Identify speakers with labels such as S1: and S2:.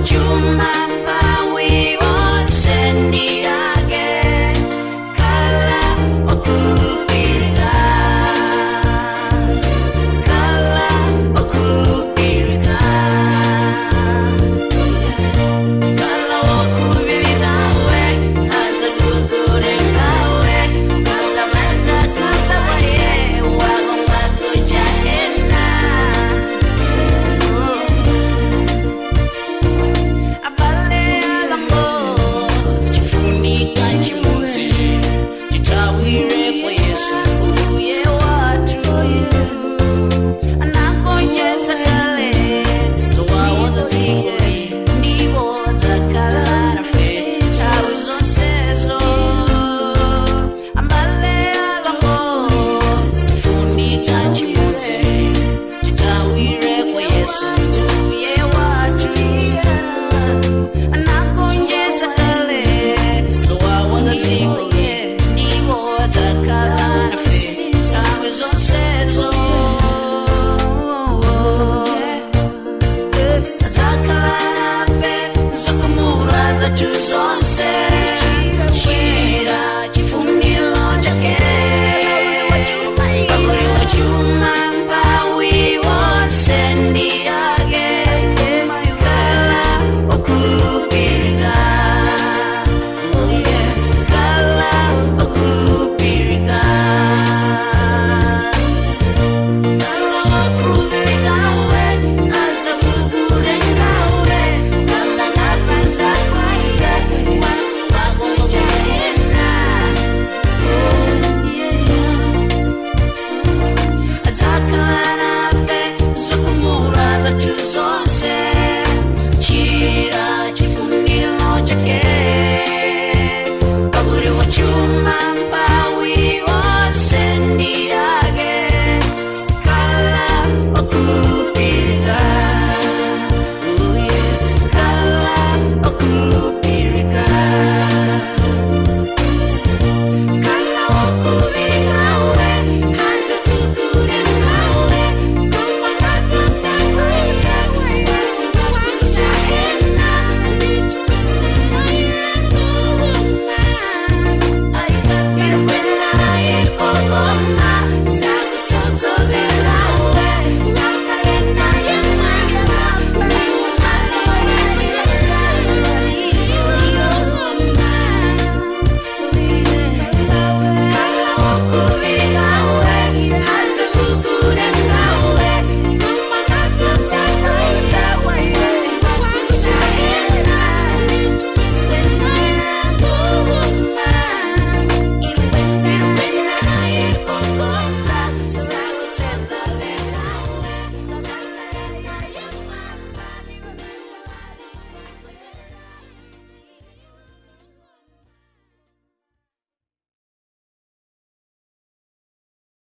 S1: Chuma pawi onsendi ake kala okulupirika kala okulupirika kala okulupirika we aza kukurenga we kala manda tataye wagomba kujahena. Abale alambo chifunika chimudzi chitawire kwa Yesu mbuye watu anakonyesa kale zowawa za dziko ndiwo dzakhala nafe nthawi zonsezo. Ambale alambo chifunika chimudzi chitawire kwa Yesu mbuye watu anakonjesa kale zowawa za dziko ndiwo dzakhala nafe nthawi zonsezo. Dzakhala nafe zokumura zathu zonse.